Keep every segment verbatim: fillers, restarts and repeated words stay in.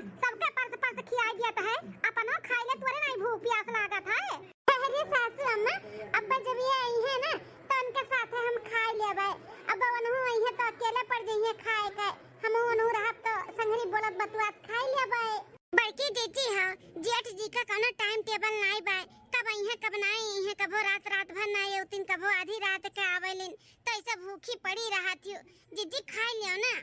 सबके परस परस खियाइ दियत है, अपनो खाइ ले, तोरे नाहीं भूख पियास लागत है। अरे सासू अम्मा, अब्बा जब ये अइहैं ना, तो उनके साथे हम खाइ लेबै। अब्बा उनहू अइहैं तो अकेले पड़ जइहैं खाए के, हमहू उनहू रहब तो संगरी बोलत बतुआत खाइ लेबै। बड़की जीजी हो, जेठ जी का कौनो time table नाहीं बा, कब अइहैं कब नाहीं अइहैं, कबो रात रात भर नाहीं अउतिन, कबो आधी रात के आवेलिन, तो ऐसे भूखी पड़ी रहत हियो। जीजी खाइ लियो ना।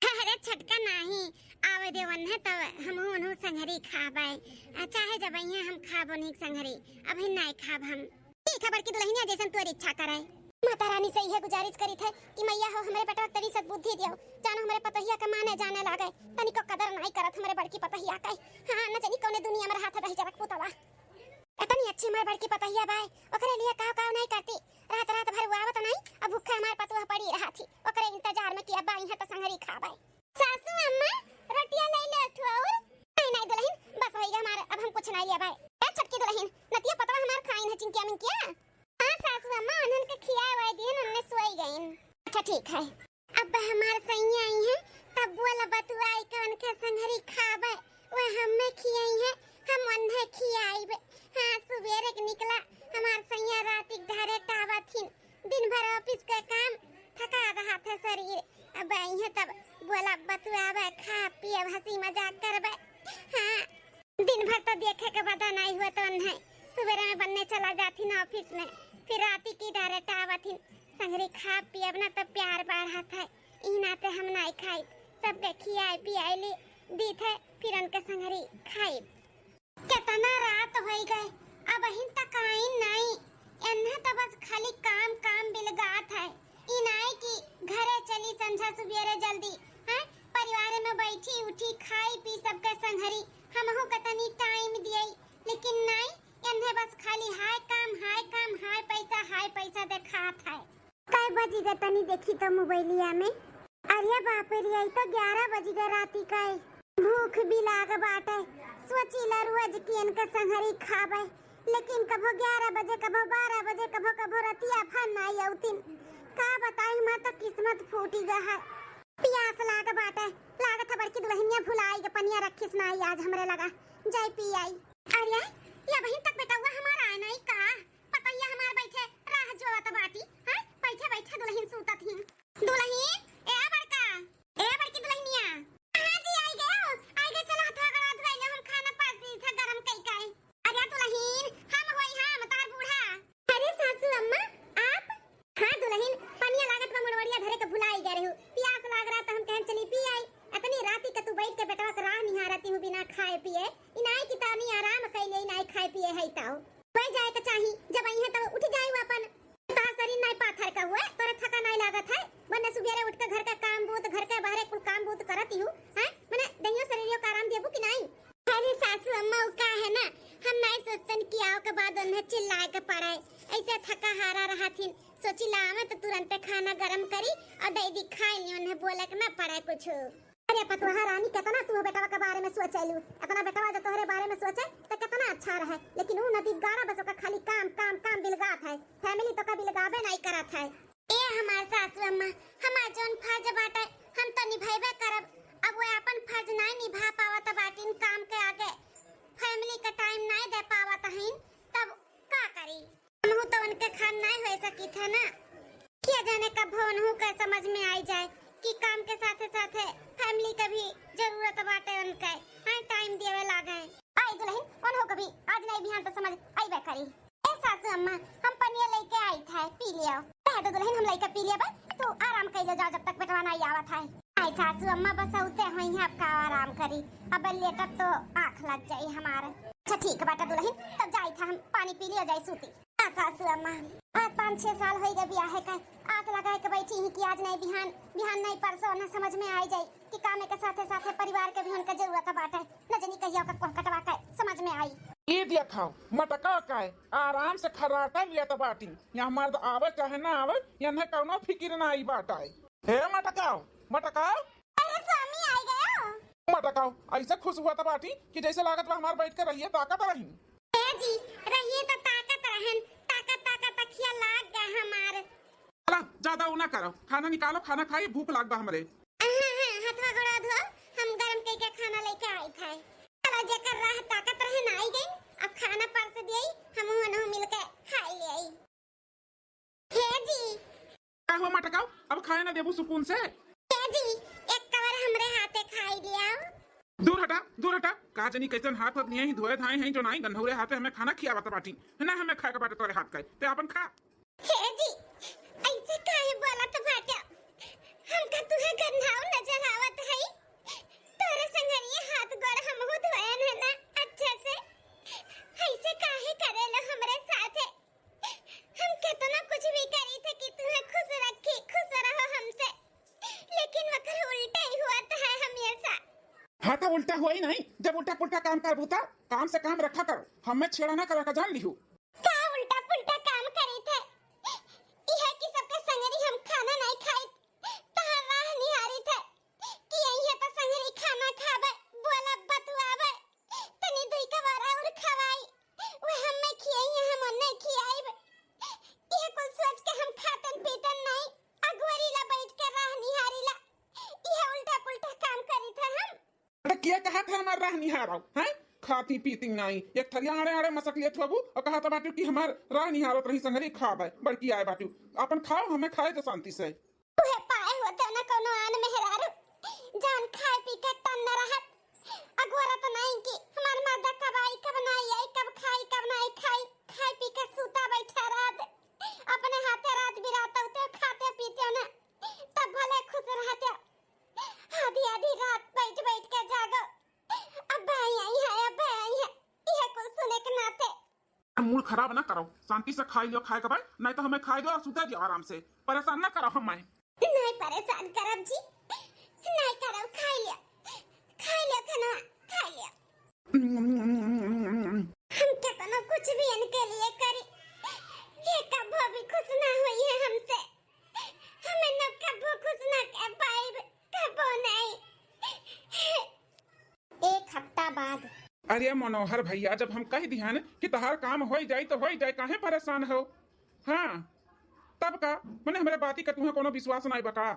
अरे छोटका नाहीं, आवे दे वन्हे तब हमहू उनहू संगरी खाबै। आ, चाहे जब अइहैं हम खाबो नहीं संगरी, अबहिन नाहीं खाब हम। ठीक है बड़की दुलहिनिया, जैसन तोर इच्छा करे। माता रानी से इहे गुजारिश करित है कि मैया हो हमरे बेटवा के तनी सद्बुद्धि दियो, जानो हमरे पतोहिया के माने जाने लागे, तनिको कदर नाहीं करत हमरे बड़की पतोहिया के। हाँ, न जानी कौने दुनिया में रहत है दहिजरक पुतवा। इतनी अच्छी हमार बड़की पतोहिया बाय, ओकरे लिए काव काव नाहीं करती। रात रात भर उ आवत नाहीं, अब भूखे हमार पतोह पड़ी रहत ही, ओकरे इंतजार में कि अब अइहैं तो संगरी खाबै। सासू अम्मा, रोटिया ले ले उठो और। नाहीं, नाहीं दुलहिन, बस होइगा हमार, अब हम कुछ नाहीं लेबै। ए छोटकी दुलहिन, नतिया पतवा हमार खाइन है चिंकिया मिंकिया? हाँ सासू अम्मा, उन्हन के खियाए वाए दिहन, उन्हने सोई गइन। अच्छा ठीक है। अब हमार सैया अइहैं, तब बोला बतुआई के उनके संगरी खाबै, वह हमें खियाइहैं, हम उन्हें खियाइब। हाँ, सुबेरे के निकला, हमार सैया राती के घरे टावत हिन, दिन भर office के काम, थका रहत है शरीर। अब अइहैं तब बोला बतुआबै, खाब पियब, हंसी मजाक करबै। हाँ, दिन भर तो देखे के बदा नाहीं हुआ तो उन्हें सुबेरे में बन्ने चला जाथिन office में, फिर राती की direct आवथिन। संगरी खाब पियब ना तो प्यार बढ़त है, ई नाते हम नाहीं खाई, सबके खियाए पियाए ली दीत है, फिर उनके संगरी खाई। केतना रात होई गए, अबहिन तक आइन नाई। एन्हे त बस खाली काम, काम बिलगात है। ई नाई कि घरे चली संझा सुबेरे जल्दी, हैं? परिवार में बैठी उठी, खाई पी सबके संघरी, हमहू के तनी time दियई, लेकिन नाई, एन्हे बस खाली हाय काम, हाय काम, हाय पैसा, हाय पैसा देखात है। कै बजी गए तनी देखी तो मोबाइलिया में। अरे बाप रे, ई तो ग्यारह बजी गए राती का। भूख भी लाग बाटे। सोची ला रोज की इनके संघरी खाबे, लेकिन कभो ग्यारह बजे, कभो बारह बजे, कभो, कभो रतिया भर नाई अउतिन। का बताई, हमार तो किस्मत फूटी गा है। पियास लाग बाटे, लागत है बड़की दुलहिनिया भुलाई के पनिया रखिस नाई आज हमरे लगा। जाई पी आई। अरे, ये अबहिन तक बेटउआ हमार आए नाई का? पतोहिया हमार बैठे राह जोवत बाटी, हैं? बैठे बैठे दुलहिन सूतत ही। दुलहिन, ए बड़का, ए बड़की दुलहिनिया। हाँ जी, आई गए, आई गए, चलो हथवा गोड़वा धोई लो, हम खाना पास दी था गरम कई कई। अरे दुलहिन, हम होई हम, तार बूढ़ा। अरे सासू अम्मा, आप? हाँ दुलहिन, पनिया लागत बा मुड़वड़िया धरे के भुलाई गए रहू। पियास लाग रहा त हम कहन चली पी आई। अतनी राती के तू बैठ के बेटवा के राह निहारती हूँ बिना खाए पिए। इनाई की तानी आराम कैले, इनाई खाए पिए है ताऊ। वही जाए के चाही, जब आई है तब उठ जाए वो अपन। तार शरीर नाई पाथर का हुए, तोरे थका नाई लागत है। वरना सुबेरे उठ के घर का काम बूत, घर के बाहरे कुल काम बूत करत ही हूँ, हैं? मने दहियो शरीरियो का आराम देबू कि नाई? अरे सासू अम्मा, उ का है ना, हम नाई सोचतन कि आओ के बाद उन्हें चिल्लाए के पड़े। ऐसे थका हारा रहथिन, सोची ला आवे तो तुरंते खाना गरम करी और दे दी खाए ली, उन्हें बोले के ना पड़े कुछ। अरे पतोहा रानी, केतना तू बेटवा के बारे में सोचेलू? एतना बेटवा जो तोहरे बारे में सोचे त केतना अच्छा रहे, लेकिन उ नदी गाड़ा बस ओकर खाली काम, काम, काम बिलगात है। Family तो का बिलगाबे नाई करत है। ए हमार सासू अम्मा, हमार जौन फर्ज बाटे हम तो निभाइबे करब। अब वो अपन फर्ज नाई निभा पावत बाटिन काम के आगे, family के time नाई दे पावत हईन, तब का करी? हमहू तो उनके खान नाई हो सकित है ना। क्या जाने कब उनहू के समझ में आई जाए कि काम के साथे साथे family के भी जरूरत बाटे उनके, हाँ, time देवे लागे। आई दुलहिन, उनहू के भी आज नाई बिहान तो समझ आइबे करी। ए सासू अम्मा, हम पनिया लेके आई था, पी लियो। कह दो दुलहिन, हम लेके पी लिया बा, तू आराम कर लो, जाओ जब तक बेटवा नाई आवत है। आई सासू अम्मा बस औते होई हैं, अब का आराम करी, अब लेटब तो आँख लग जाई हमार। अच्छा ठीक बाटा दुलहिन, तब जाई था हम पानी पी लियो, जाई सूती। आ सासू अम्मा, आज पाँच छह साल होई गए बियाहे का, आस लगाए के बैठी ही कि आज नाई बिहान, बिहान नाई परसों ना समझ में आई जाई कि काम के साथे साथे परिवार के भी उनका जरूरत बाटे, न जानी कहिया ओकर कोह कटवा के समझ में आई। ई देखा, मटका का है, आराम से खर्राटा लियत बाटी। यहाँ मर्द आवे चाहे ना आवे, यहाँ कौनो फिकिर ना आई बाटा। हे मटकाओ, मटकाओ। अरे स्वामी, आई गयो। मटकाओ, ऐसे खुश हुआ त बाटी कि जैसे लागत बा हमार बैठ के रहिए ताकत रही। ए जी, रहिए त ताकत रहन, ताकत ताकत अखिया लाग गए हमार। चला, ज्यादा वो ना करो, खाना निकालो, खाना खाई, भूख लाग बा हमरे। हाँ, हाँ, हथवा गोड़ा धो, हम गरम कई के खाना लेके आई। देबू सुकून से। ए जी, एक कवर हमरे हाथे खाई लियाओ। दूर हटा, दूर हटा। का जनी कैसन हाथ होत नहीं धोए धाए हैं जो नाई गन्हौरे हाथे हमें खाना खियावत बाटी। ना हमें खाए के बाटे तोरे हाथ का। ते आपन खा। हे जी, ऐसे काहे बोलत बाटे? हमका तुहे गन्हाऊ नजर आवत है? तोरे संगरिये हाथ गोड़ हमहू धोएन है ना अच्छे से। ऐसे काहे करेलो हमरे साथे? हम केतना कुछ भी करी थे कि तुहे खुश रखी, खुश रहो हमसे, लेकिन वकर उल्टा ही हुआ तो है हमेशा। हाँ तो उल्टा हुआ ही नहीं, जब उल्टा पुल्टा काम करबू तो काम से काम रखा करो, हमें छेड़ा ना करा का जान लिहू। का उल्टा पुल्टा काम करी थे? यह कि सबके संगरी हम खाना नहीं खाई, तहार राह निहारी थे कि यही तो संगरी खाना खाबे, बोला बतुआबे, तनी दुई कबार और खवाई, वह हमें खियाई है, हम उन्हें खियाइब। यह कुल सोच के हम खातन पीतन नहीं, अगोरी ला बैठ के राह निहारी ला। यह उल्टा पुल्टा काम करी थे हम। अरे के कहा था हमार राह निहाराओ, हैं? खाती पीती नहीं, एक थरिया आड़े आड़े मसक लेत बाबू और कहा था बाटू कि हमार राह निहारत रही संगरी खाबे, बड़की आए बाटू, अपन खाओ, हमें खाए तो शांति से। उहे पाए होते ना कोनो आन मेहरारू, जान खाए पी के तन न रहत। अगोरत नहीं कि हमार मर्दा कब आई, कब ना आई, कब खाई, कब ना खाई, खाए पी के सूता बैठा रहत। अपने हाथे रात बिरात उते खाते पीते ना, तब भले खुश रहते। आधी आधी रात बैठ बैठ के जागो, अब आई आई है, अब आई है, यह कुल सुने के नाते। मूड खराब ना करो, शांति से खाई लियो खाए के बाद, नहीं तो हमें खाए दो और सुते दियो आराम से, परेशान ना करो हमें। नहीं परेशान करब जी, नहीं करब, खाई लियो, खाई लियो खाना, खाई लियो। हम केतनो कुछ भी इनके लिए करी, ये कभो भी खुश ना हुई है हमसे, हमें न कभो खुश ना कर पाइब, कभो नहीं। एक हफ्ता बाद। अरे मनोहर भैया, जब हम कह दिहन कि तहार काम होई जाई तो होई जाई, काहे परेशान हो? हाँ, तब का मने हमरे बाती का तुहे कोनो विश्वास नाई बका?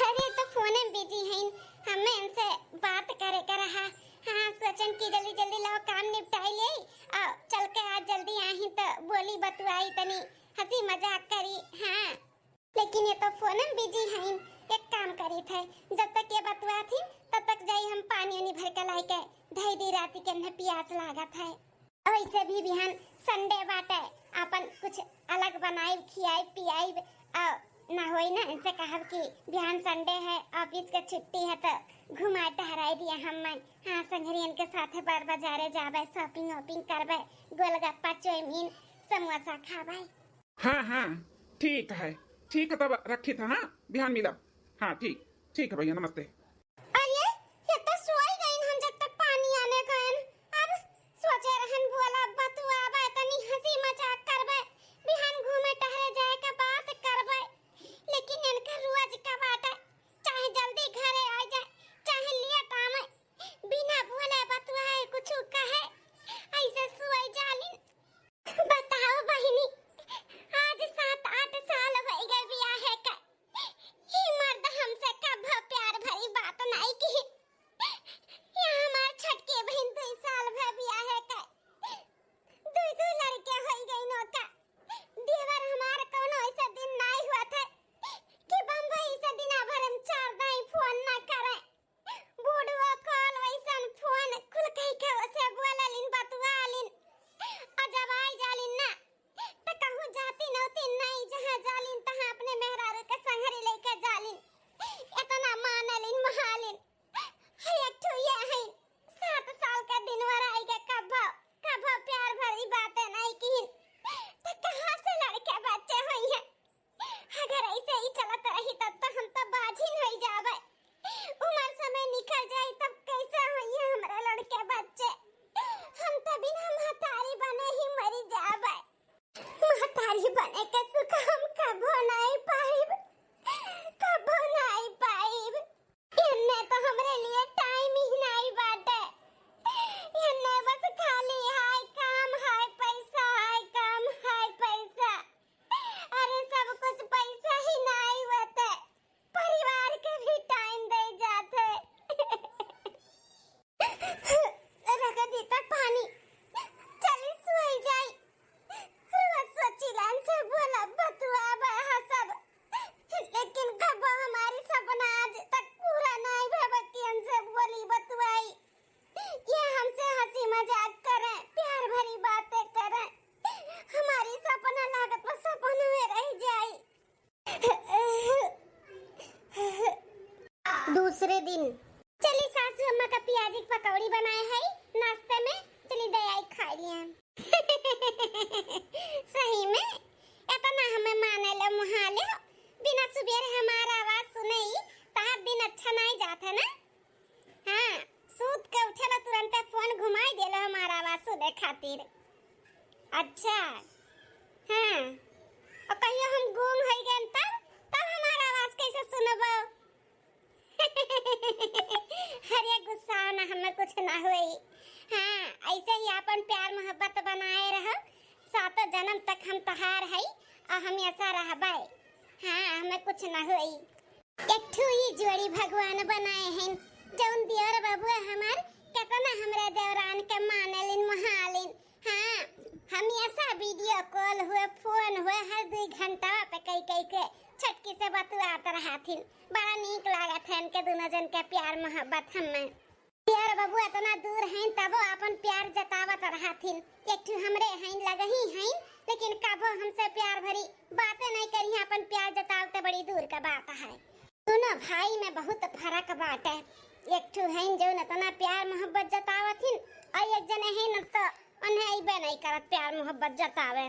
अरे तो फोने में बिजी हैं, हमें इनसे बात करे के रहा। हाँ, सोचन कि जल्दी जल्दी लाओ काम निपटाई ले, आ चल के आज जल्दी आही तो बोली बतुआई, तनी हंसी मजाक करी। हाँ। लेकिन ये तो फोन में बिजी हईन। एक काम करी थे, जब तक ये बतुआ थी तब तक जाई हम पानी उनी भर के लाई के धई दी, राती के इन्हें पियास लागत है। वैसे भी बिहान संडे बाटे, अपन कुछ अलग बनाई, खियाई पियाई। और ना होई ना इनसे कहब कि बिहान संडे है, ऑफिस के छुट्टी है तो घुमाए टहराए दिया हम। हाँ संगरियन के साथे बार बाजारे जाबे, शॉपिंग वॉपिंग करबे, गोलगप्पा चाउमीन समोसा खाबे। हाँ हाँ, ठीक है, ठीक है, तब रखी था। हाँ, बिहान मिलब। हाँ ठीक, ठीक है भैया, नमस्ते। अरे, ये तो सोई गईन हम जब तक पानी आने गएन। अब सोचे रहन भोला बतुआ बा, तनी हंसी मजाक करबे, बिहान घूमे टहरे जाए के बात करबे, लेकिन इनका रोज का बात है, चाहे जल्दी घरे आ जाए, चाहे लेट आवे, बिना भोले बतुआ कुछ कहे, ऐसे सोई जालिन। बताओ बहिनी, आज सात आठ साल होइ गए बियाहे का। ई मर्द हमसे कभो प्यार भरी बात नाई की। या हमार छोटकी बहिन दुई साल भर बियाहे का, दुई दुई लड़के होइ गई नोका। देवर हमार कौनो ऐसा दिन नाई हुआ था कि बम्बई से दिना भर हम चार दाई फोन ना करे। वीडियो कॉल वैसन फोन कुल कहि के ओसे बोललिन, बतुआलिन। आ जब आई जालिन ना, त कहूँ जाती नौती नहीं, जहाँ जालिन तहाँ अपने मेहरारू के संघरी लेके जालिन। इतना मानलिन, महालिन। है एक ठो ये है, सात साल का दिनवर आई के कभो, कभो प्यार भरी बातें नहीं कीन। त कहाँ से लड़के बच्चे होइहैं? अगर ऐसे ही चलत रही तब तो हम तो बाझिन होई जाबे। उमर समय निकल जाई तब कैसे होइहैं हमरे लड़के बच्चे? हम तो बिना महतारी बने ही मरी जाबे। महतारी बने के सुख हम कभो नाई पाइब, कभो नाई पाइब। एन्ने तो हमरे लिए टाइम ही नाई बाटे। एन्ने बस खाली हाय काम, हाय पैसा, हाय काम, हाय पैसा। अरे सब कुछ पैसा ही नाई होते, परिवार के भी टाइम दे जाते। रख दी तक पानी, चली सोई जाई। रोज सोचिला इनसे भोला बतुआ बा सब, लेकिन कब हम दूसरे दिन। चली सासू अम्मा का पियाजी के पकौड़ी बनाए है नाश्ते में, चली दे आई खाई लिया। सही में इतना हमें माने ले मुहाले, बिना सुबेर हमार आवाज सुने ही तहार दिन अच्छा नहीं जात है ना। हाँ, सूत के उठेला तुरंते फोन घुमाई देला हमार आवाज सुने खातिर। अच्छा, हाँ, और कहियो हम गुम हो गए तब, तब हमार आवाज कैसे सुनबो? अरे गुस्सा ना, हमें कुछ ना होई। हाँ, ऐसे ही अपन प्यार मोहब्बत बनाए रहो, सातों जन्म तक हम तहार हई और हमेशा रहबे। हाँ, हमें कुछ ना होई। एक ठो ई जोड़ी भगवान बनाए हैं, जौन दियोर बबुआ हमार केतना हमरे देवरान के मानेलिन मोहालिन। हाँ, हमेशा वीडियो कॉल हुए, फोन हुए, हर दुई घंटा पे कई कई के छोटकी से बतुआत रहथिन। बड़ा नीक लागत है इनके दोनों जन के प्यार मोहब्बत। हमें दियोर बबुआ इतना दूर हैं तबो अपन प्यार जतावत रहथिन। एक ठो हमरे हैं, लगही हैं, लेकिन कबो हमसे प्यार भरी बातें नहीं करी, अपन प्यार जतावते बड़ी दूर का बात है। दोनों भाई में बहुत फर्क बाटे। एक ठो हैं जौन इतना प्यार मोहब्बत जतावत हिन, और एक जने हैं न तो उन्हें अइबे नहीं करत प्यार मोहब्बत जतावे।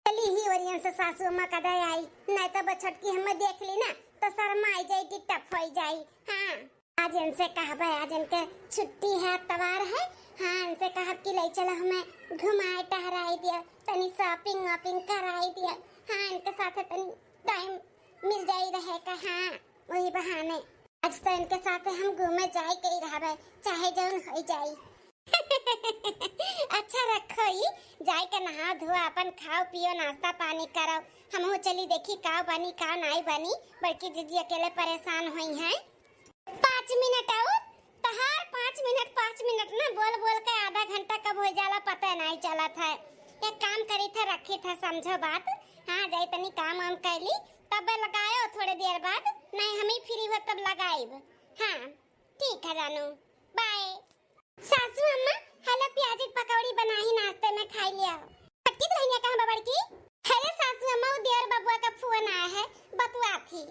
चली ही ओरियन से सासू अम्मा का दया आई, नहीं तो बछटकी हमें देख ली ना तो शर्मा आई जाई, डिटप हो जाई। हाँ, आज इनसे कहबे, आज इनके छुट्टी है, अतवार है। हाँ, इनसे कहब कि ले चलो हमें घुमाए टहराई दियो, तनी शॉपिंग वॉपिंग कराई दियो। हाँ, इनके साथ तनी टाइम मिल जाई रहे का। हाँ, वही बहाने आज तो इनके साथ हम घूमे जाए के ही रहबे, चाहे जौन हो जाई। अच्छा रखो ई, जाए के नहा धोआ, अपन खाओ पियो, नाश्ता पानी करो। हमहू चली देखी काव बनी काव नाई बनी, बड़की जीजी अकेले परेशान हुई हैं। पाँच मिनट और तहार पाँच मिनट, पाँच मिनट ना बोल बोल के आधा घंटा कब हो जाला पता नहीं चलत है। एक काम करी थे, रखी थे, समझो बात। हाँ, जाई तनी काम वाम कैली, तब लगायो थोड़े देर बाद, नहीं हम ही फ्री हो तब लगाइब। हाँ, ठीक है जानू, बाय। सासू अम्मा, हेलो प्याज के पकौड़ी बनाई, नाश्ते में खाई लिया। छोटकी दुल्हनिया कहाँ बा बड़की? हेलो सासू अम्मा, वो देवर बबुआ का फोन आया है, बतुआ थी।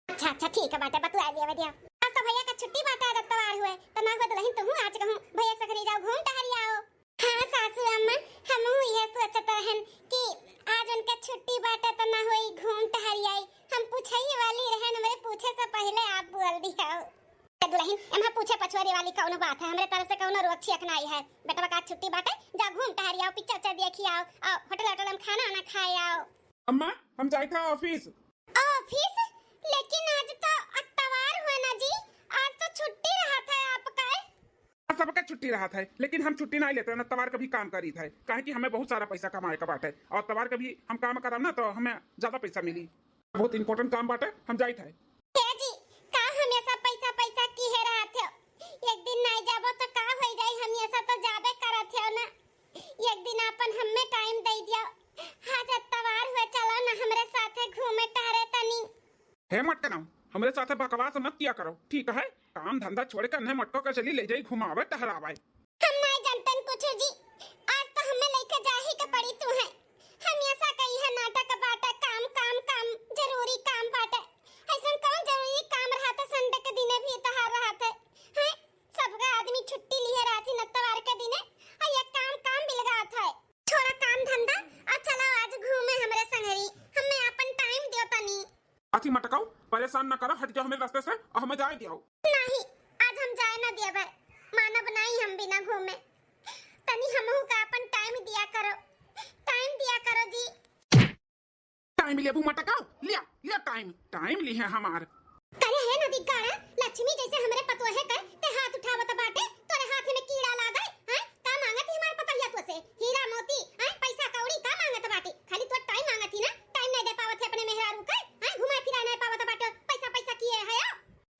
अच्छा, अच्छा, ठीक है बाटे, बतुआ लिया, दिया। आज तो भैया का छुट्टी बाटे, आज अतवार हुए, तो ना हुआ दुल्हन तुहू आज कहूँ भैया के सखनी जाओ घूम टहरी आओ। हाँ सासू अम्मा, हमहू यह सोचत रहन कि आज उनका छुट्टी बाटे तो ना होई घूम टहरी आई। हम पूछे ही वाली रहन, हमरे पूछे से पहले आप बोल दिया। ए दुल्हन, एमा पूछे पछुआरे वाली कौनो बात है? हमरे तरफ से कौनो रोक छियक नाई है। बेटवा का छुट्टी बाटे, जा घूम टहरी आओ, पिक्चर उच्चर देखी आओ, और होटल होटल में खाना वाना खाए आओ। अम्मा, हम जाइत है ऑफिस। ऑफिस? लेकिन आज तो अतवार हुआ ना जी, आज तो छुट्टी रहत है आपका। हाँ, सबका छुट्टी रहत है, लेकिन हम छुट्टी नहीं लेते हैं, अतवार का भी काम करीत है, काहे कि हमें बहुत सारा पैसा कमाए का बात है, और अतवार का भी हम काम करब ना तो हमें ज्यादा पैसा मिली। बहुत इंपॉर्टेंट काम बाटे, हम जाइत है। हे जी, का हमेशा पैसा पैसा किहे रहत हो? एक दिन नहीं जाबो तो का हो जाई, हमेशा तो जाबे करत हो ना। एक दिन आपन हमें टाइम दे दियो। आज अतवार हुए, चलो ना हमरे साथे घूमे टहरे तनी। हे मटकनऊ, हमरे साथे बकवास मत किया करो, ठीक है? काम धंधा छोड़ के अन्हे मटको के चली ले जाई घुमावे टहरावे। हम नहीं जानतन कुछ जी, आज तो हमें लेके जा ही के पड़ी तू है। हम ऐसा कही है नाटक बाटे, काम काम काम, जरूरी काम बाटे। ऐसन कौन जरूरी काम रहत है संडे के दिने भी तहार रहत है? हैं? सबका आदमी छुट्टी लिए रहती न अतवार के दिने, आ ये काम काम मिल गया था। छोड़ा काम धंधा और चलो आज घूमे हमरे संगरी, हमें अपन टाइम दियो तनी। अथी मटकाऊ, परेशान न करो, हट जाओ हमें रास्ते से और हमें जाए दियो। नहीं, आज हम जाए ना दिया भाई, मानब नहीं हम बिना घूमे। तनी हमहू का अपन टाइम दिया करो, टाइम दिया करो जी। टाइम लेबू मटकाऊ, लिया, लिया टाइम, टाइम ली है हमार। करे है नदी गाड़ा, लक्ष्मी जैसे हमरे पतोहे कर ते हाथ उठावत बाटे, तोरे हाथ में कीड़ा लागे, हैं? का मांगत ही हमार पतोहिया तो से? हीरा मोती, हैं? पैसा कौड़ी का मांगत बाटे? खाली तो टाइम मांगत ही ना, टाइम नहीं दे पावत है अपने मेहरारू के, हैं? घुमा फिरा नहीं पावत बाटे, पैसा पैसा किए है।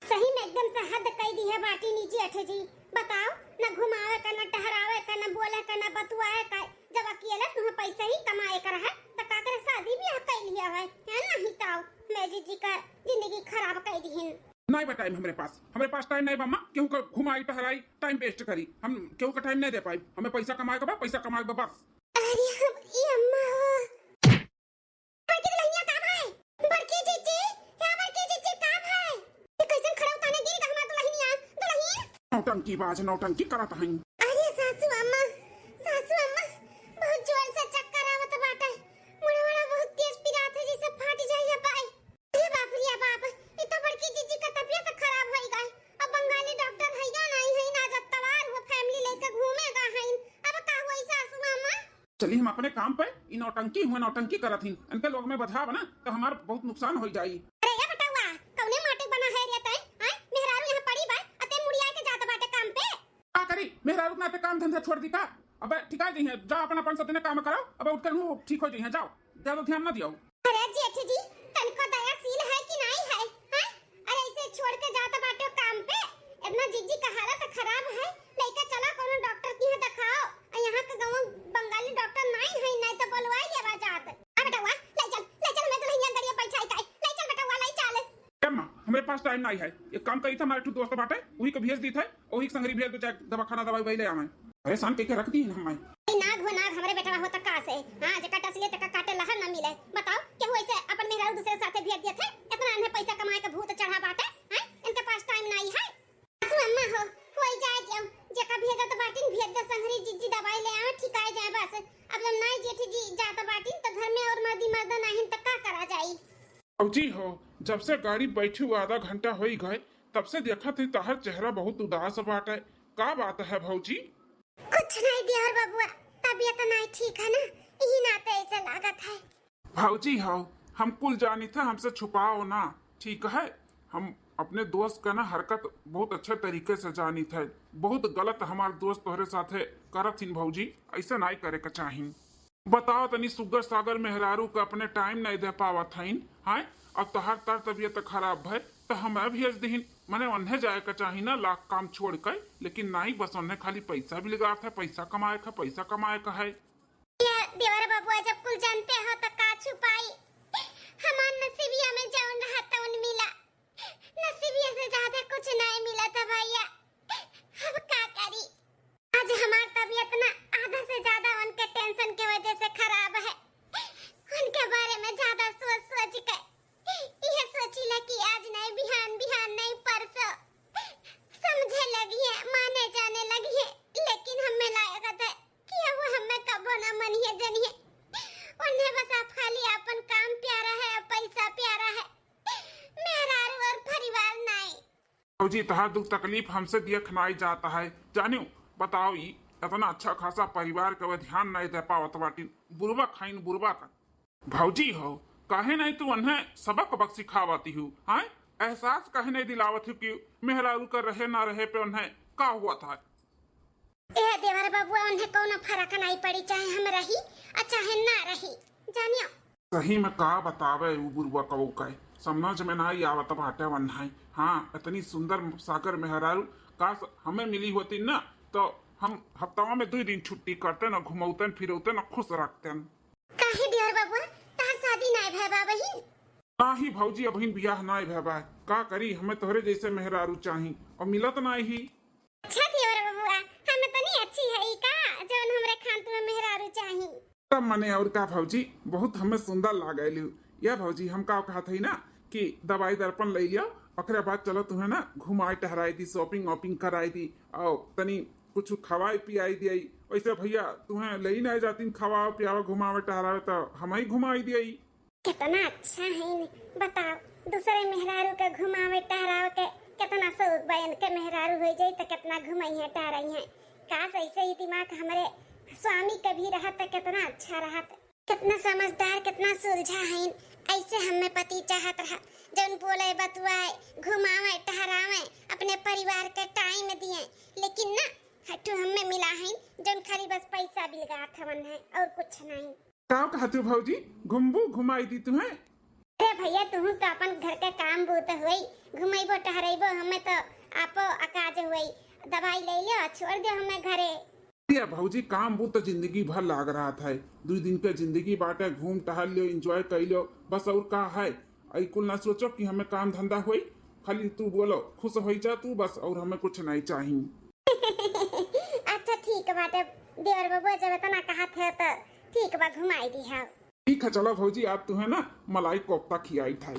सही में एकदम से हद कई दी है बाटी नीचे अठे जी। बताओ, न घुमावे का, न टहरावे का, न बोले का, न बतुआए का। जब अकेले तुम्हें पैसा ही कमाए का रहे, तो का करे शादी ब्याह कई लिया है? है नहीं ताऊ, मैं जीजी का जिंदगी खराब कई दी है। नहीं बा टाइम हमरे पास, हमरे पास टाइम नहीं बा माँ, केहू का घुमाई टहराई, टाइम वेस्ट करी, हम केहू का टाइम नहीं दे पाई। हमें पैसा कमाए का बा, पैसा कमाए का बा बस। अरे हम, ये अम्मा हो। बड़की दुल्हनिया का भाई? बड़की जीजी, क्या बड़की जीजी का भाई? ये कैसन खड़ा उताने गिर गया हमार दुल्हन? टंकी बाज नौटंकी करत हई। अरे सासू अम्मा, सासू अम्मा, बहुत जोर से चक्कर आवत बाटे। मुड़वा बहुत तेज पिरात है, जैसे फाट जाई अब। अरे बाप रे बाप, ई तो बड़की जीजी का तबियत खराब होई गई। अब बंगाली डॉक्टर हैया नहीं है ना, जब तवार हुआ फैमिली लेके घूमेगा है। अब का हुई सासू अम्मा? चली हम अपने काम पे, ई नौटंकी हुए नौटंकी करत ही, इनके लोग में बधाव ना तो हमार बहुत नुकसान हो जाई। अरे ये बटौआ, कौने माटी बना है रे तै? आय, मेहरारू यहाँ पड़ी बा, अते मुड़िया के जात बाटे काम पे। का करी, मेहरारू के नाते काम धंधा छोड़ दी का? अबे ठिका जइहे, जाओ अपन अपन सतने काम करो, अब उठ कर मुँह ठीक हो जइहे, जाओ, ज्यादा ध्यान ना दियो। अरे जेठ जी, तनको दयाशील है कि नहीं है, हैं? अरे ऐसे छोड़ के जात बाटे काम पे, इतना जीजी का हालत खराब है, लेके चला कोनो डॉक्टर की यहाँ दिखाओ। आ यहाँ के गाँव बंगाली डॉक्टर नहीं है, नहीं तो बोलवाई लेवा जात। आ बेटवा, ले चल, ले चल, हमें दुल्हनिया गड़िया बैठाई काई, ले चल बेटवा, ले चल। ए माँ, हमरे पास टाइम नहीं है, एक काम करी था, हमारे ठू दोस्त बाटे, वही के भेज दी था, वही के संगरी भेज दो, चाहे दवाखाना दवाई वही ले आवे। परेशान कइके रख दी हमें। ए नाग हो नाग, हमरे बेटवा हो त का से? हाँ, जेका टसले तेका काटे लहर न मिले। बताओ, केहू ऐसे अपन मेहरारू दूसरे साथे भेज देत है? इतना इन्हें पैसा कमाए के भूत चढ़ा बाटे, हैं? इनके पास टाइम नहीं है। सासू अम्मा हो, कोई जाए दियो, जेका भेजत बाटिन भेज दे, संगरी जीजी दवाई ले आवे, ठिकाए जाए बस। अब जब नाई जेठ जी जात बाटिन त घर में और मर्दी मर्दा नाहिन त का करा जाई? भौजी हो, जब से गाड़ी बैठी हुआ आधा घंटा होई गए, तब से देखत ही तोहर चेहरा बहुत उदास बाटे। का बात है भौजी? कुछ नहीं देवर बबुआ, तबीयत नहीं ठीक है ना, यही नाते ऐसे लागत है। भौजी हो, हम कुल जानी थे, हमसे छुपाओ ना, ठीक है? हम अपने दोस्त का ना हरकत बहुत अच्छे तरीके से जानी थे। बहुत गलत हमार दोस्त तोहरे साथे करत हिन भौजी, ऐसे नहीं करे के चाही। बताओ तनी, सुगर सागर मेहरारू के अपने टाइम नहीं दे पावत हईन, हैं? अब तोहार तर तबियत खराब है तो हमें भेज दिहिन, मने ओन्हे जाए के चाही ना, लाख काम छोड़ के। लेकिन नहीं, बस ओन्हे खाली पैसा भी लगात है, पैसा कमाए का, पैसा कमाए का है। ये देवर बबुआ जब कुल जानते हो तो का छुपाई, हमार नसीबिया में जौन रहा तौन मिला, नसीबिया से ज्यादा कुछ नहीं मिला था भैया। अब का करी, आज हमार तबीयत ना आधा से ज्यादा उनके टेंशन के वजह से खराब है। उनके बारे में ज्यादा सोच सोच के यह सोचिला कि आज नहीं बिहान, बिहान नहीं परसों समझे लगी है, माने जाने लगी है। लेकिन हमें लागत है कि अब हमें कबो ना मनिए जनिए। उन्हें बस आप खाली अपन काम प्यारा है, पैसा प्यारा है, मेहरारू और परिवार नहीं। भौजी, तहार दुख तकलीफ हमसे देख नाई जात है, जानियो। बताओ, ई इतना अच्छा खासा परिवार के वे ध्यान नहीं दे पावत बाटिन, बुरबक हईन, बुरबक। भौजी हो, काहे नहीं तू उन्हें सबक बक सिखावती हूँ, हाँ? एहसास काहे नहीं दिलावत हूँ कि मेहरारू का रहे ना रहे पे उन्हें का हुआ था? ए देवर बबुआ, उन्हें कौनो फर्क नहीं पड़ी, चाहे हम रही और चाहे ना रही, जानियो। सही में का बतावे उ बुरबकवो का, समझ में ना आवत बाटे वन्हाई। हाँ, इतनी सुंदर सागर मेहरारू काश हमें मिली होती ना, तो हम हफ्तवा में दो दिन छुट्टी करते ना, घुमौतन फिरौतन ना, खुश रखतन। काहे देवर बबुआ, तहार शादी नाय भय बा बहिन? नाही भौजी, अबहिन बियाह नाय भय बा। का करी, हमें तोहरे जैसे मेहरारू चाही और मिलत नाय ही। अच्छा देवर बबुआ, हम इतनी अच्छी है का जौन हमरे खानतू में मेहरारू चाही? तब मने और का भौजी, बहुत हमें सुंदर लागेलू। या भौजी, हम का कहत हई ना कि दवाई दर्पण ले लियो, ओकरे बाद चलो तुम्हें ना घुमाए टहराई दी, shopping वॉपिंग कराई दी, और तनी कुछ खवाई पियाई दियाई। वैसे भैया, तुम्हें ले ही नहीं जाती खवाओ पियाओ घुमावे टहरावे, तो हम ही घुमाई दियाई। कितना अच्छा है न, बताओ, दूसरे मेहरारू के घुमावे टहरावे के कितना शौक बा, इनके मेहरारू हो जाई तो कितना घुमाई है टहराई है। काश ऐसे ही दिमाग हमरे स्वामी के भी रहत तो कितना अच्छा रहत। कितना समझदार, कितना सुलझा हईन। ऐसे हमें पति चाहत रहा, जौन बोले, बतुआए, घुमावे, टहरावे, अपने परिवार के टाइम दिए, लेकिन ना, हट्टू हमें मिला हईन, जौन खाली बस पैसा बिलगात हवन है और कुछ नहीं। का कहत हो भौजी, घुमबू, घुमाई दी तुम्हें? अरे भैया, तुहू तो अपन घर के काम बूत होई, घुमैबो टहरैबो, हमें तो आपो अकाज होई, दवाई ले लियो, छोड़ दियो हमें घरे। या भौजी, काम बूत तो जिंदगी भर लाग रहत है, दुई दिन के जिंदगी बाटे, घूम टहल लियो, enjoy कर लियो, बस और का है। आई कुल ना सोचो कि हमें काम धंधा होई, खाली तू बोलो, खुश होई जा तू बस, और हमें कुछ नहीं चाही। अच्छा ठीक बाटे देवर बबुआ, जब इतना कहत है तो ठीक बा, घुमाई दी है। ठीक है, चलो भौजी, आज तुम्हें ना मलाई कोफ्ता खियाई था।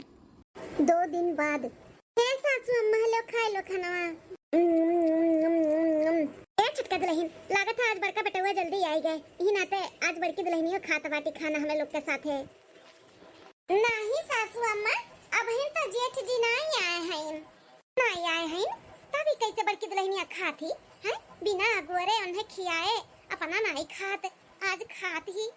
दो दिन बाद। हे सासू अम्मा, लो खाए लो खानवा। ए छोटका दुलहिन, लागत है आज बड़का बेटवा जल्दी आई गए, इही नाते आज बड़की दुलहिनियो खात बाटी खाना हमें लोग के साथे। नाही सासू अम्मा, अबहिन तो जेठ जी नाही आए हैं। नाही आए हैं, तभी कैसे बड़की दुलहिनिया खात ही, हैं? बिना अगोरे उन्हें खियाए अपना नाही खात, आज खात ही।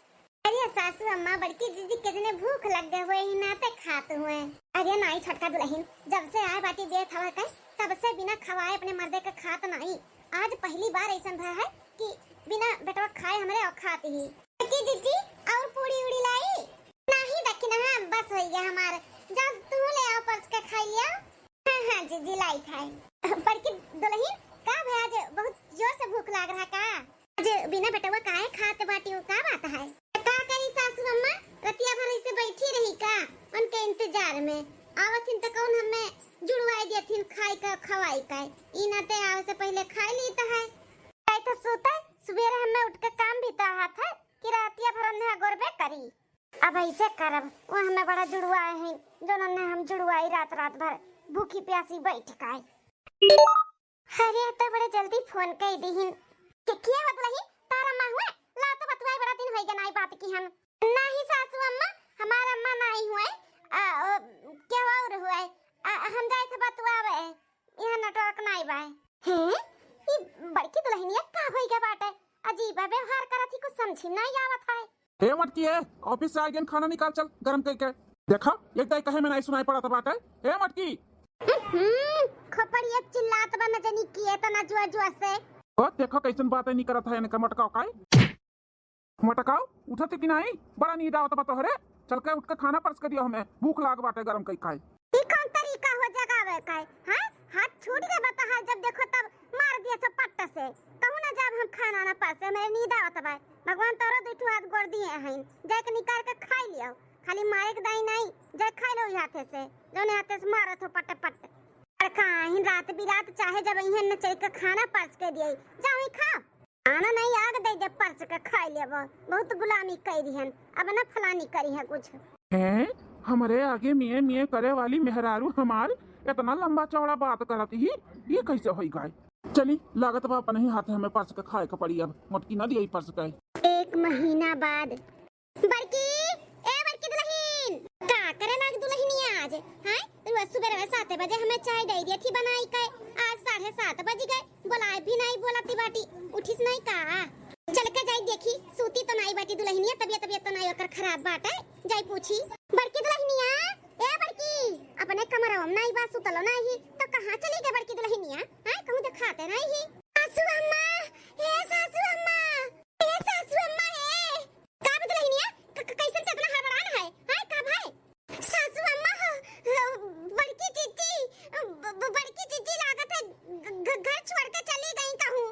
अरे सासू अम्मा, बड़की जीजी के जने भूख लग गए हुए ही नाते खात हुए। अरे नाही छोटका दुलहिन, जब से आए बाटी देत हवा कहीं, तब से बिना खवाए अपने मर्दे के खात नाही। आज पहली बार ऐसन भय है कि बिना बेटवा खाए हमरे औकात ही। बड़की जीजी, और पूड़ी उड़ी लाई? नाही दखिनहा, बस होइगा हमार। जाओ तू ले आओ परस के खाई लिया। हाँ, हाँ, जीजी लाई खाए। बड़की दुलहिन, का भय आज बहुत जोर से भूख लाग रहा का? आज बिना बेटवा काहे खात बाटी हो, का बात है? का करी सासू अम्मा, रतिया भर ऐसे बैठी रही का उनके इंतजार में? आवत हिन त कौन हमें जुड़वाई देथिन खाए का खवाई का। ई नाते आवे से पहले खाई ली त है। आई तो सोते, सुबेरे हमें उठ के काम भी तो हाथ है कि रातिया भर उन्हें गोरबे करी। अब ऐसे करब, वो हमें बड़ा जुड़वाए हैं, जो उन्हें हम जुड़वाई रात रात भर भूखी प्यासी बैठ काए। अरे, तो बड़े जल्दी फोन कई दीहिन। के, किया बतलही? तारा माँ हुए? ला तो बतुआई, बड़ा दिन होई गए नाई बात की हम। नाही सासू अम्मा, हमार अम्मा नाही हुए, आ, ओ, केहू और हुए। आ, हम जाए थे बतुआवे, यहाँ नेटवर्क नाही बाए। हैं? ई बड़की दुलहिनिया का होई गए बाटे? अजीब व्यवहार करत ही, कुछ समझी नाही आवत है। ए मटकी, ए, ऑफिस से आ गए, खाना निकाल, चल, गरम करके। देखा, एक दाई कहे में नाही सुनाई पड़त बाटे। ए मटकी। हम्म, खोपड़िया चिल्लात बा, न जानी की एतना जुआ जुआ से। ओ, देखो कैसन बात है, नहीं करत है इनका मटकाओ काई। मटकाओ, उठत कि नाही? बड़ा नींद आवत बा तोहरे। चल के उठ के खाना परस के दियो हमें, भूख लाग बाटे गरम कई खाए। ई कौन तरीका हो जगावे का है? हैं? हाथ छूट गए बता है, जब देखो तब मार दिए तो पट्ट से। कहूँ ना जब हम खाना ना परसे, मेरे नींद आवत बा। भगवान तोरो दुई ठो हाथ गोड़ दिए हैं, जाके निकाल के खाई लियो। खाली मारे के दाई नाही, जाए खाई लो ई हाथे से, जौने हाथे से मारत हो पट पट। और काहिन रात बिरात चाहे जब इहें न चल के खाना परस के दिए, जाओ ही खा। आना नाही, आग दे दे परस के खाई लेबो। बहुत गुलामी कई दिहन, अब ना फलानी करी है कुछ। हैं? हमरे आगे मिये मिये करे वाली मेहरारू हमार इतना लंबा चौड़ा बात करत ही, ये कैसे होई गए? चली, लागत बा अपने ही हाथे हमें परस के खाए के पड़ी, अब मोटकी ना दिए परस के। एक महीना बाद। बड़की, ए बड़की दुलहिन, का करे लाग दुलहिनिया आज? हैं? रोज सुबेरे सात बजे हमें चाय दे दिया थी बनाई के, आज साढ़े सात बज गए, बोलाए भी नाही बोलती बाटी, उठिस नाही का? चल के जाई देखी, सूती तो नाही बाटी दुलहिनिया, तबियत, तबियत तो नाही ओकर खराब बाटे, जाई पूछी। बड़की दुलहिनिया, ए बड़की, अपने कमरवा में नाही बा, सुतलो नाही, तो कहाँ चली गई बड़की दुलहिनिया? हैं, कहूँ देखाते नाही ही। सासू अम्मा, ए सासू अम्मा, ए सासू अम्मा, ए। का बा दुलहिनिया? क-, क-, कैसन ते इतना हड़बड़ान है? हैं, का भाई? सासू अम्मा हो, बड़की जीजी, ब-, ब-, बड़की जीजी लागत है घ-, घ-, घर छोड़ के चली गई कहूँ।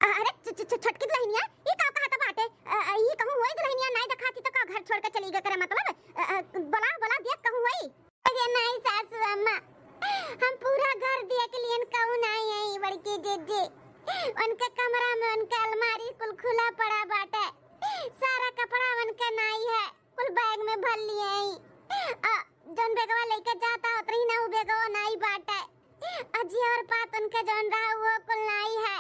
अरे छ-, छ-, छ-, छोटकी दुलहिनिया, ये का कहत बाटे? अ, अ, ये कहूँ होई दुलहिनिया, नाही देखाती तो का घर छोड़ के चली गई करे मतलब? अ, अ, बोला, बोला देख कहूँ होई। अरे नाही सासू अम्मा, हम पूरा घर देख लियन, कहूँ नाही आई बड़की जीजी। उनके कमरा में उनके अलमारी कुल खुला पड़ा बाटे, सारा कपड़ा उनके नाही है, कुल बैग में भर लिए आई। आ, जौन बेगवा लेके जाता उतरी ना, उ बेगवा नाही बाटे। अजी और पात उनके जौन रहा वो कुल नाही है,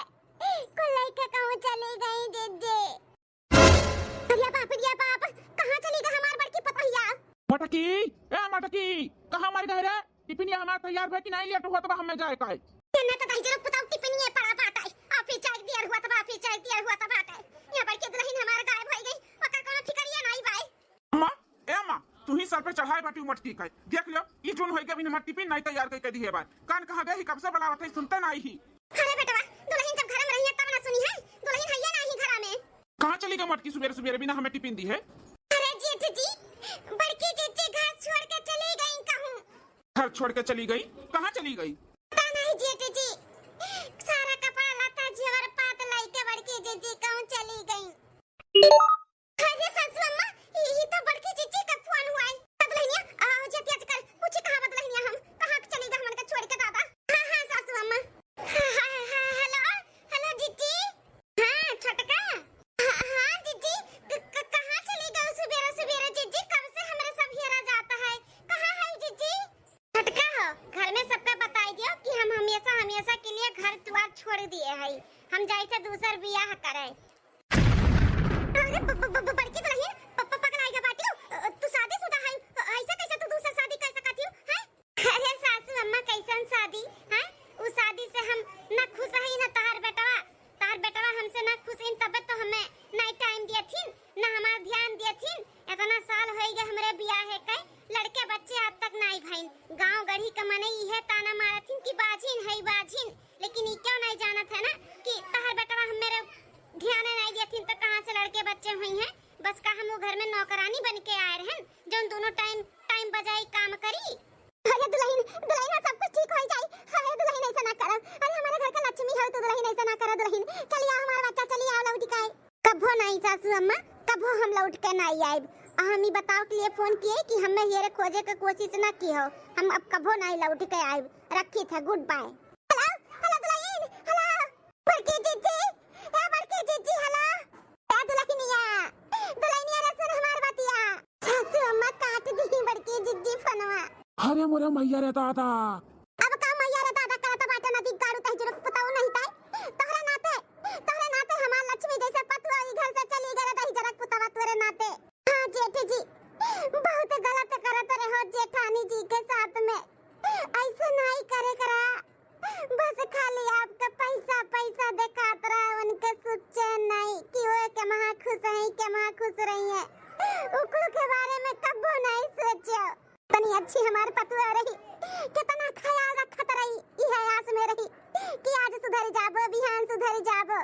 कुल लेके कहूँ चली गई जीजी। अरे बाप रे बाप, कहाँ चली गई हमार बड़की पतोहिया? मटकी, ए मटकी, कहाँ मर गए रे? टिफिनिया हमार तैयार भे कि नाही, लेट होत बा हमें जाए का है। केने तो दही जरूर पुताऊ टिफिनिया पड़ा बाटे, ऑफिस जाए दियर होत बा, ऑफिस जाए दियर होत बाटे। ये बड़की दुलहिन हमार गायब होई गई, ओकर कोनो फिकरिया नाही बाए। अम्मा, ए अम्मा, तू ही सर पे चढ़ाए बाटी मटकी का। देख लो, ई जौन होई गई, अभी हमार टिफिन नाही तैयार करके दिए बा। कान कहाँ गए ही, कब से बुलावत है, सुनते नाही ही। अरे बेटवा, दुलहिन जब घर में रही है तब ना सुनी है, दुलहिन है ये नाही घरा में। कहाँ चली गई मटकी सुबेरे सुबेरे बिना हमें टिफिन दी है? अरे जेठ जी, बड़की जीजी घर छोड़ के चली गई कहूँ। घर छोड़ के चली गई? कहाँ चली गई? पता नहीं जेठ जी, सारा कपड़ा लत्ता जेवर पात लाइके बड़की जीजी कहूँ चली गई। अरे सासू अम्मा, ई, ई तो बड़की जीजी का फोन हुआ है। दुलहिनिया, आ, जल्दी आज कर, पूछी कहाँ बा दुलहिनिया हम, कहाँ चली गई हमन का छोड़ के दादा? हाँ, हाँ, सासू अम्मा। हाँ, हाँ, हाँ, हेलो, हेलो जीजी। हाँ, छोटका। हाँ, हाँ, जीजी, क-, क-, कहाँ चली गई सुबेरे सुबेरे जीजी? कब से हमरे सब हेरा जाता है? कहाँ है जीजी? छोटका हो, घर में सबका बताई दियो, हम जाई थे दूसर बियाह करे। अरे ब-, ब-, ब-, ब-, बड़की दुलहिन, प-, प-, पगलाई गा बाटिउ? अ, तू शादीशुदा है, अ, ऐसे कैसे तू दूसर शादी कर सकत हिउ, हैं? अरे सासू अम्मा, कैसन शादी, हैं? उ शादी से हम ना खुश हई, ना तहार बेटवा, तहार बेटवा हमसे ना खुश हईन, तबे तो हमें ना टाइम दियथिन, ना हमार ध्यान दियथिन। इतना साल होई गए हमरे बियाह के, लड़के बच्चे आज तक नाई भइन। गांव गढ़ी के मनई इहे ताना मारथिन कि बाझिन है, बाझिन। लेकिन ई क्यों नहीं जानत है ना कि तहार बेटवा हम मेरे ध्यान नहीं देथिन तो कहाँ से लड़के बच्चे हुई हैं। बस का हम वो घर में नौकरानी बन के आए रहन, जौन दोनों टाइम, टाइम बजाई काम करी। अरे दुलहिन, दुलहिन, सब कुछ ठीक हो जाई। अरे दुलहिन, ऐसा ना करा। अरे हमारे घर का लक्ष्मी हो तो दुलहिन, ऐसा ना करा दुलहिन। चली आओ हमारा बच्चा, चली आओ लौट के। कभो नहीं सासू अम्मा, कभो हम लौट के नहीं आइब। आ हम ई बताओ के लिए फोन किए कि हमें हेरे खोजे के कोशिश ना की हो। हम अब कभो नहीं लौट के आइब। रखी थे, गुड बाय। हेलो, हेलो दुलहिन, हेलो। बड़की जिज्जी, ए बड़की जिज्जी, हेलो। ए दुलहिनिया, दुलहिनिया रे सुन हमार बतिया। सासू अम्मा काट दी बड़की जिज्जी फोनवा। अरे मोरे मैया रे दादा। अब का मैया रे दादा करत बाटे नदी गाड़ू तही जरक पुताऊ नहीं ताई। तोहरे नाते, तोहरे नाते हमार लक्ष्मी जैसे पतुआ ई घर से चली गए रही जरक पुतावा तोरे नाते। हाँ जेठ जी, बहुत गलत करत रहे हो जेठानी जी के साथ में। ऐसे नहीं करे करा। बस खाली आपका पैसा, पैसा देखात रहा, उनके सोचे नहीं कि वो के महा खुश है, के महा खुश रही है। उकू के बारे में कबो नहीं सोचे। तनी अच्छी हमार पतुआ रही, कितना ख्याल रखत रही, इहे आस में रही कि आज सुधर जाबो, बिहान सुधर जाबो,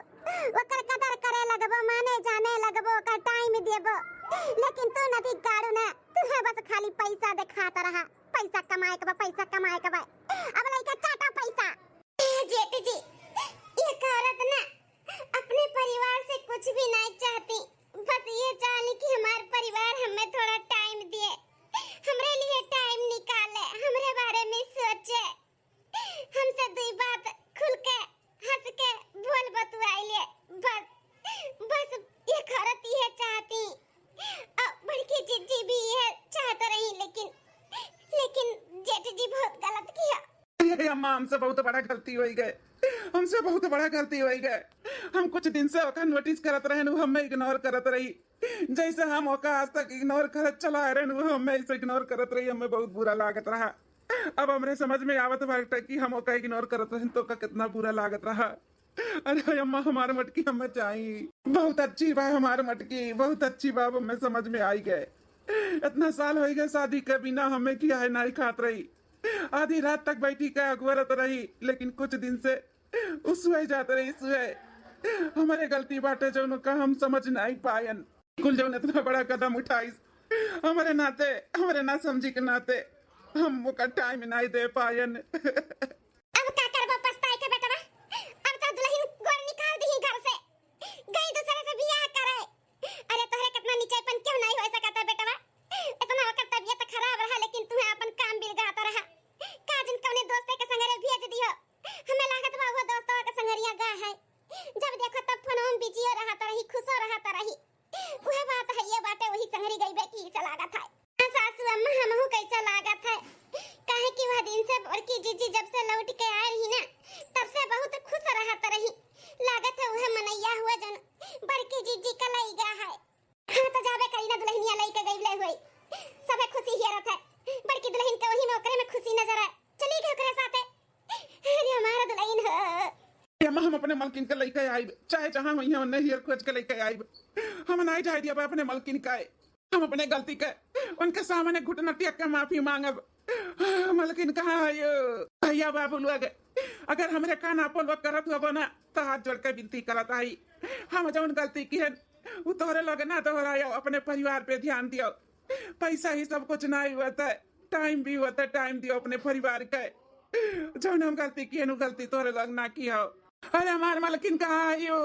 ओकर कदर करे लगबो, माने जाने लगबो, ओकर टाइम देबो। लेकिन तू नदी गाड़ू ना, तू है बस खाली पैसा देखात रहा, पैसा कमाए के बा, पैसा कमाए के बा। अब लइका चाटा पैसा। ए जेठ जी, ये औरत ना अपने परिवार से कुछ भी नहीं चाहती, बस ये चाहली कि हमार परिवार हमें थोड़ा टाइम दिए, हमरे लिए टाइम निकाले, हमरे बारे में सोचे, हमसे दुई बात खुल के हंस के बोल बतुआई ले। बस, बस ये औरत ये चाहती। और बड़की जिज्जी भी ये चाहत रही, लेकिन, लेकिन जेठ जी बहुत गलत किया। ये अम्मा, हमसे बहुत बड़ा गलती हो गए, हमसे बहुत बड़ा गलती हो गए। हम कुछ दिन से ओका नोटिस करत रहन, उ हमें इग्नोर करत रही। जैसे हम ओका आज तक इग्नोर करत चला रहन, उ हमें ऐसे इग्नोर करत रही, हमें बहुत बुरा लागत रहा। अब हमरे समझ में आवत बाटे कि हम ओका इग्नोर करत रहन तो ओका कितना बुरा लागत रहा। अरे अम्मा, हमार मटकी हमें चाही। बहुत अच्छी बा हमार मटकी, बहुत अच्छी बा, अब हमें समझ में आई गए। इतना साल हो गए शादी के बिना, हमें खियाए नहीं खात रही, आधी रात तक बैठी के अगुअरत रही, लेकिन कुछ दिन से उ सुए जात रही, सुए। हमारे गलती बाटे जौन का हम समझ नहीं पायन। कुल जौन इतना बड़ा कदम उठाइस, हमारे नाते, हमारे ना समझी के नाते हम ओकर टाइम नहीं दे पायन। अब का करबो पछताए के बेटवा, अब तो दुलहिन गोड़ निकाल दीही घर से, गई दूसरे से बियाह करे। अरे तोहरे कितना निचेपन क्यों नहीं हो सकता बेटवा, इतना ओकर तबीयत खराब रहा लेकिन तुम्हें अपन काम बिलगाता रहा। का जिन कौने दोस्ते के संगरे भेज दियो, हमें लागत बा वो दोस्तवा के संगरिया गा है। जब देखो तब फोन में बिजियो रहत रही, खुशो रहत रही। उहे बात है, ये बाटे वही संगरी गई बे की से लागत है। हाँ सासू अम्मा, हमहू कैसे लागत है, काहे कि वह दिन से बड़की जीजी जब से लौट के आए रही ना, तब से बहुत खुश रहत रही। लागत है उहे मनैया हुआ जन बड़की जीजी का लई गया है। हाँ तो जाबे करी ना दुलहिनिया लई के गई ले हुई, सबे खुशी हियरत है। बड़की दुलहिन के वही में ओकरे में खुशी नजर है, चली गई ओकरे साथे। अरे हमारा दुलहिन हो। ए अम्मा, हम अपने मलकिन के लइके आइब, चाहे जहाँ होइहैं, उन्हें हियर खोज के लइके आइब। हम नाहीं जाए दियब अपने मलकिन का। हम अपने गलती के उनके सामने घुटना टेक के माफी मांगब। मलकिन कहाँ है यो? भैया बाबू लोग, अगर हमरे कान आपन लोग करत होबो ना, तो हाथ जोड़ के विनती करत आई, हम जौन गलती किहन, उ तोहरे लोग ना दोहरायो, अपने परिवार पे ध्यान दियो। पैसा ही सब कुछ नाहीं होता है, टाइम भी होता है, टाइम दियो अपने परिवार के। जौन हम गलती किहन, उ गलती तोहरे लोग ना किहो। अरे हमार मलकिन कहाँ है यो?